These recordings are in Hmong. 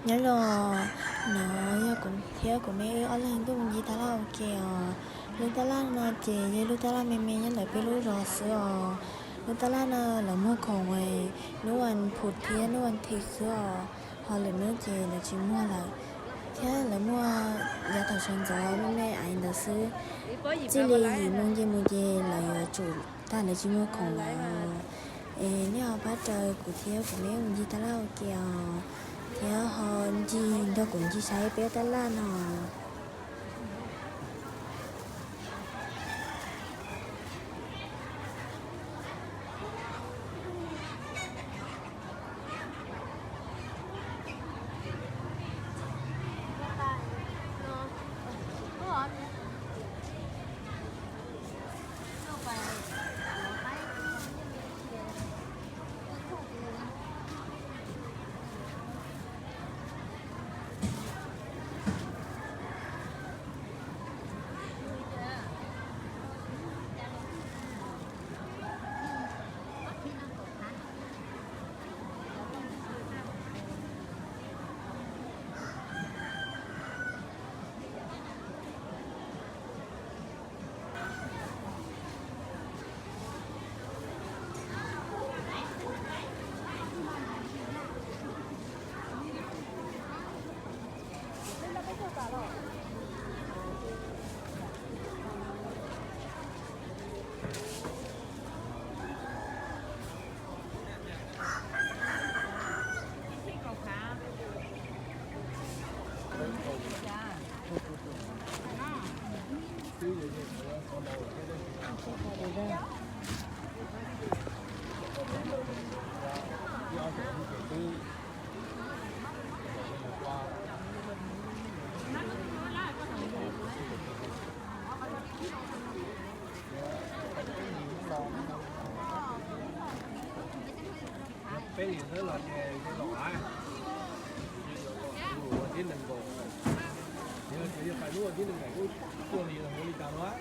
Nyob zoo, no yog kuv thiab kuv me wb ob leeg tuaj mus ncig taj laj ua ke os. Lub taj laj no ces yog lub taj laj me me nyob ntawm peb lub zos xwb os. Lub taj laj no lawv muag khoom hnub vas phuv thiab hnub vas thiv xwb os, ho lwm hnub ces lawv tsis muag lawm, thiab lawv muaj yav thaum sawv ntxov me me aiv ntawd xwb. Txij li yim moo nce mus ces lawv yuav tsum tag, lawv tsis muag khoom lawm. Es nej ho pab raws kuv thiab kuv me wb mus ncig taj laj ua ke os, thiab ho ncig nrog kuv ncig saib peb taj laj no. Peb li ntawd los ces los a, ua tib neeg nkaus, yog tias yog pais lub ua tib neeg nkaus kuj tuaj li los ua li cas los a.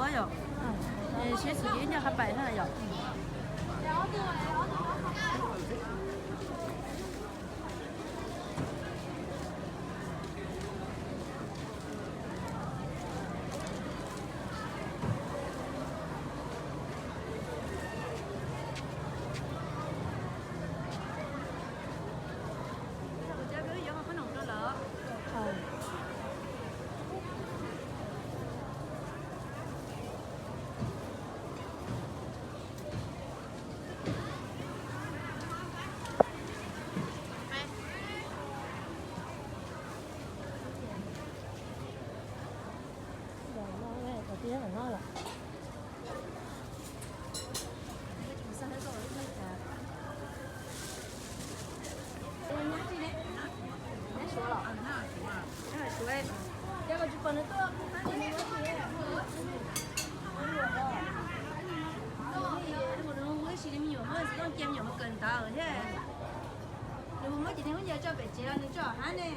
Yog, seb xus ces ib nyuag qab pais na yom. Nws muab cov niag hub yas tso pem tsev los nws tso hab ne.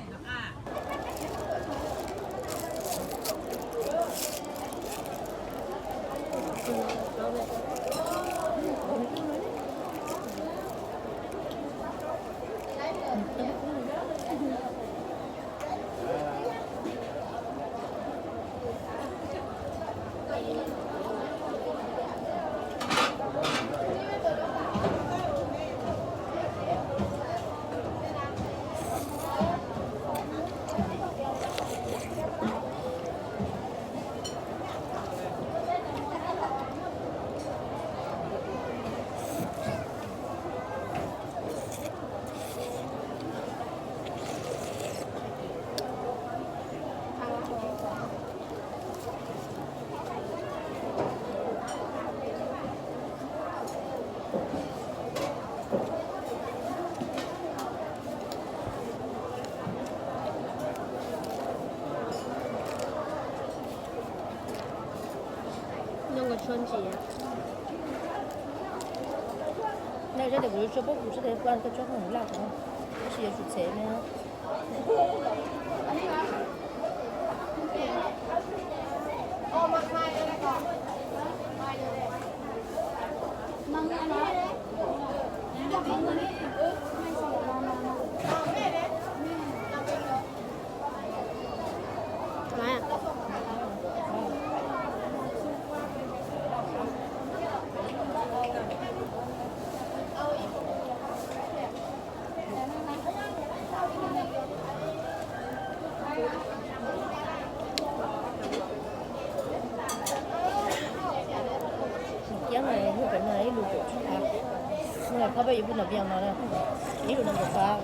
Nyob nkaus tshuaj ntsis. Nyob sab tes kuv tshuaj pab kuv sab tes kuv koj tshuaj koj laj kuv, tab sis yuav tsum txhev me. Kiab no hu pem no ib lus kaum tsib phav, hu pab peb yuav pub nram vias no na, ib lus nees nkaum phav.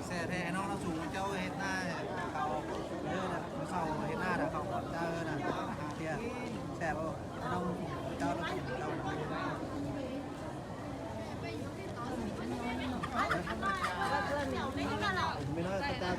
Xe thế nó nó dùng châu hết na, khẩu, nó sau hết na là khẩu còn châu na, hà tiệt, xe bao, nó dùng châu nó dùng châu. Mày nói tao tao